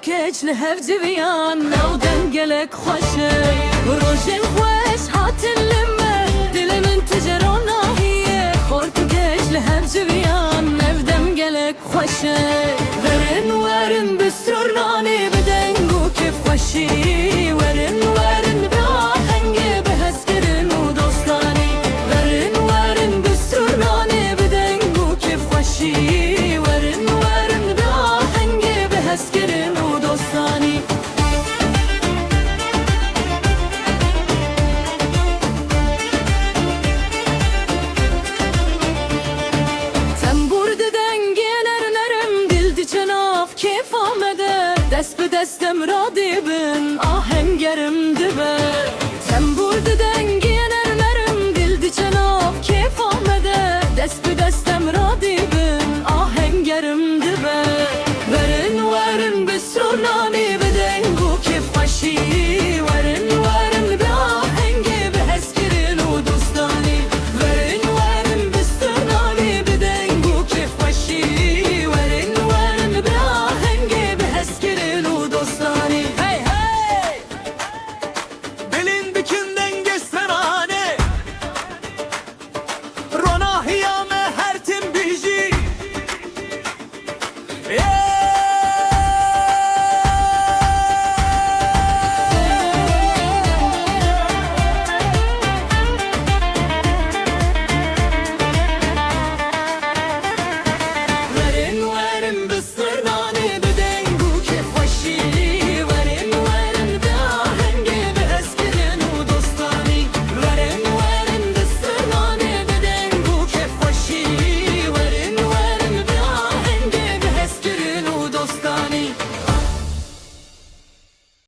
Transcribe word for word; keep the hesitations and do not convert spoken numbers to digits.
Keç li hev civiyan, ew dem gelek xweş e. Rojên xweş hatin li me, dilê min tu ji ronahiyê. Xort û keç li hev civiyan, ev dem gelek xweş e. Werin, werin bi strûr nanê, bi deng û kêfxweşî. Werin, werin bi ahengê, bi hezkirin û dostanî. Werin, werin bi strûr nanê, bi deng û kêfxweşî. Werin, werin bi ahengê, bi hezkirin û dostanî. Tembûr di dengê nerm nerm, dil diçe nav kêfa me de. Dest bi dest em radê bin.